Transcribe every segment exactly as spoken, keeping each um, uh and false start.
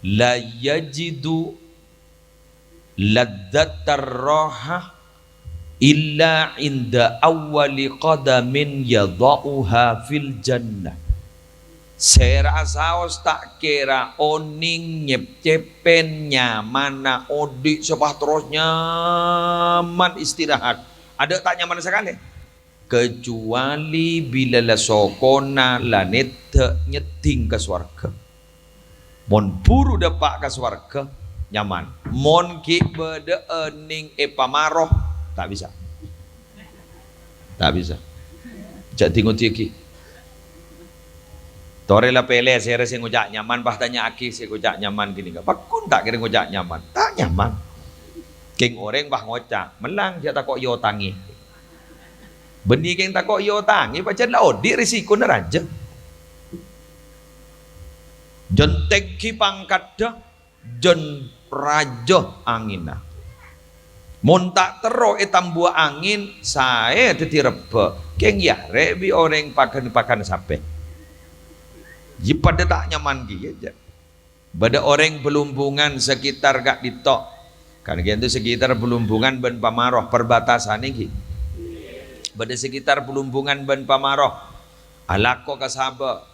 La yajidu ladzatar raha illa inda awwali qadamin yadha'uha fil jannah. Sèra'a saos ta' kèra onèng nyep-, cèpèn nyamanna odi' sè pas terros nyaman istirahat. Adâ' ta' nyaman sakalè. Kecuali bilâ la sokona la nèddhâ' nyeddhing ka sowarghâ. Mon buru dâpa' ka sowarghâ, nyaman. Mon ghi' bâdâ'â nèng èpamaro, ta' bisa. Ta' bisa. Jhâ' dhi-ngodhiyaghi. Torè la pèlè sèra sè ngoca' nyaman, pas tanya'aghi sè ngoca' nyaman ghânèka. Pagghun ta' kèra ngoca' nyaman. Ta' nyaman. Kèng orèng pas ngoca', "Mellang jhâ' tako' èotangè." Bânnè kèng tako' èotangè, pajhât la odi' risikona rajâ. Jhân tèngghi pangkaddhâ, jhân rajâ angènna. Mon ta' terro ètambuwâ angèn, saè dhâddhi rebbhâ. Kèng iyâ rè' bi' orèng paghân-paghân sapè. Yâ padâ ta' nyaman kèya, jhâ'. Bâdâ orèng Blumbungan sekitar ka'dinto. Kan kènto sekitar Blumbungan bân Pamaroh, perbatasan ènggi. Bâdâ sekitar Blumbungan bân Pamaroh. Alako ka sabâ.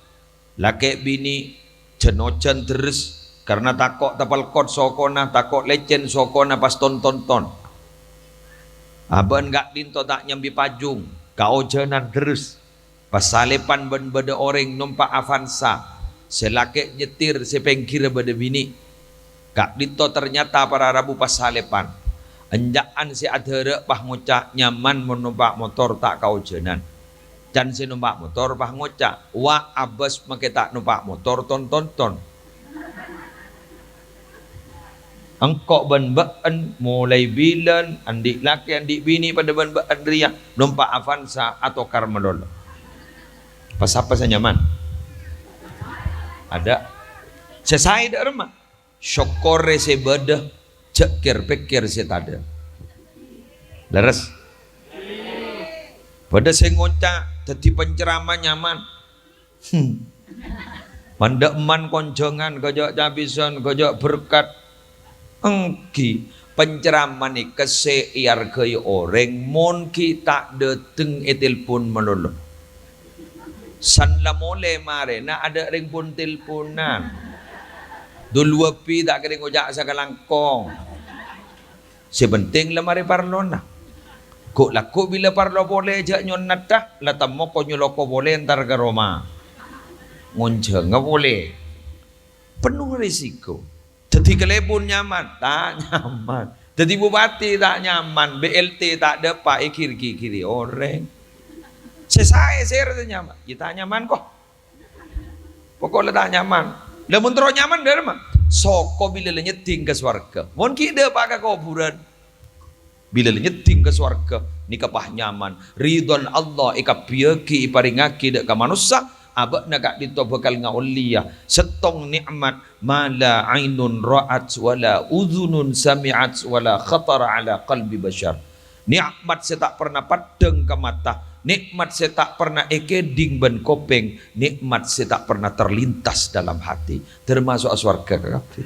Lakè' binè' jhân-ojhân terros, karna tako' tapelkot sokona, tako' lècèn sokona pas ton-tonton. Abâ'na ka'dinto ta' nyambi pajung, kaojhânan terros. Pas salèpan bân bâdâ orèng nompa' Avanza, sè lakè' nyetir, sè pèngghirra bâdâ binè'. Ka'dinto ternyata para rabu pas salèpan. Enjâ'ân sè adhârâ' pas ngoca' nyaman mon nompa' motor ta' kaojhânan. Can sè nompa' motor pas ngoca', "Wa', abâs makè ta' nompa' motor ton-tonton." Engko' bân bâ'en molaè bilân, andi' lakè, andi' binè' padâ bân bâ'en rèya nompa' Avanza atokar malolo. Pas sapa sè nyaman? Adâ'. Sè saè dâ' remma. Sokkorè sè bâdâ, jhâ' kèr-pèkkèr sè tadâ'. Lerres? Bâdâ sè ngoca' dhâddhi penceramah nyaman. Hmm. Mandhâ' emman konjhângan, ghâjâ' cabisân, ghâjâ' berkat. Ènggi, penceramah nèka sè èarghâi orèng mon ghi' ta' dâteng ètelpon malolo. San la molè marèna adâ' rèng pon-telponan. Dul wabbi ta' kèra ngoca' sakalangkong. Sè penting la marè parlona. Ghu'-lagghu' bilâ parlo polè jhâ' nyonnadhâ, la temmoko nyoloko polè entar ka roma. Ngonjhânga polè. Penuh risiko. Dhâddhi kalèbun nyaman? Ta' nyaman. Dhâddhi bupati ta' nyaman, B L T ta' dâpa' ègir-gigiri orèng. Sè saè sèra sè nyaman? Yâ ta' nyaman, ko. Pokok la ta' nyaman. La mon terro nyaman dâ' remma? Soko bilâ la nyeddhing ka sowarghâ. Mon ghi' dâpa' ka kobhurân. Bilâ la nyeddhing ka sowarghâ, nèka pas nyaman. Ridhâna Allah èkabbhiyâghi, èparèngaghi dâ' ka manossa, abâ'na ka'dinto bhâkal ngaollèya sèttong nè'mat ma la ainun ra'at wa la udzunun sami'at wa la khatara ala qalbi basyar. Nè'mat sè ta' perna peddhâng ka mata, nè'mat sè ta' perna èkèdhing bân kopèng, nè'mat sè ta' perna terlintas dalam hati. Tamaso' sowarghâ kakabbhi.